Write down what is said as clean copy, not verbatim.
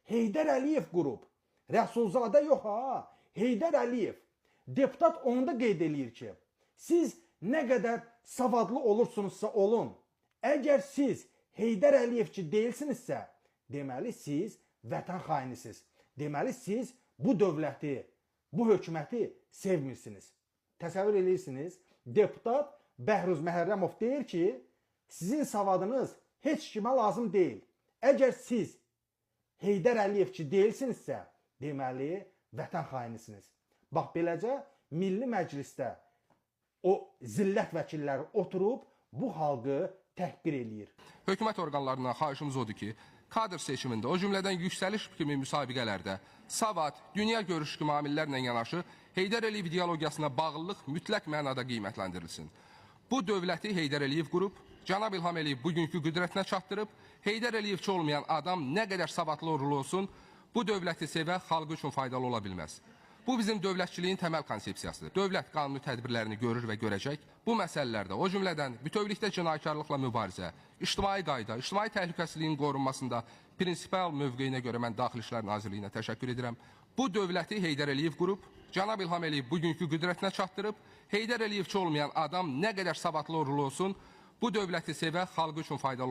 Heydər Əliyev qurub. Rəsulzadə yox ha, Heydər Əliyev. Deputat onu da qeyd eləyir ki, siz nə qədər savadlı olursunuzsa olun, əgər siz Heydər Əliyevçi deyilsinizsə, deməli siz vətən xainisiniz. Deməli siz bu dövləti, bu hökuməti sevmirsiniz. Təsəvvür eləyirsiniz, deputat Bəhruz Məhərrəmov deyir ki, sizin savadınız heç kimə lazım deyil. Əgər siz Heydər Əliyevçi deyilsinizsə, deməli vətən xainisiniz. Bax beləcə Milli Məclisdə o zillət vəkilləri oturub bu xalqı təhqir eləyir. Hökumət orqanlarından xahişimiz odur ki, kadr seçimində, o cümlədən yüksəliş kimi müsabiqələrdə savad, dünya görüşü kimi amillərlə yanaşı Heydər Əliyev ideologiyasına bağlılıq mütləq mənada qiymətləndirilsin. Bu dövləti Heydər Əliyev qurub, cənab İlham Əliyev bugünkü qüdrətinə çatdırıb, Heydər Əliyevçi olmayan adam nə qədər savadlı olursa olsun, bu dövləti sevə, xalqı üçün faydalı ola bilməz. Bu bizim dövlətçiliyin təməl konsepsiyasıdır. Dövlət qanuni tədbirlərini görür və görəcək. Bu məsələlərdə, o cümlədən bütövlükdə cinaykarlıqla mübarizə, ictimai qayda, ictimai təhlükəsizliyin qorunmasında prinsipial mövqeyinə görə mən Daxili İşlər Nazirliyinə təşəkkür edirəm. Bu dövləti Heydər Əliyev qurub, cənab İlham Əliyev bugünkü qüdrətinə çatdırıb, Heydər Əliyevçi olmayan adam nə qədər savadlı olursa olsun, bu dövləti sevə, xalqı üçün faydalı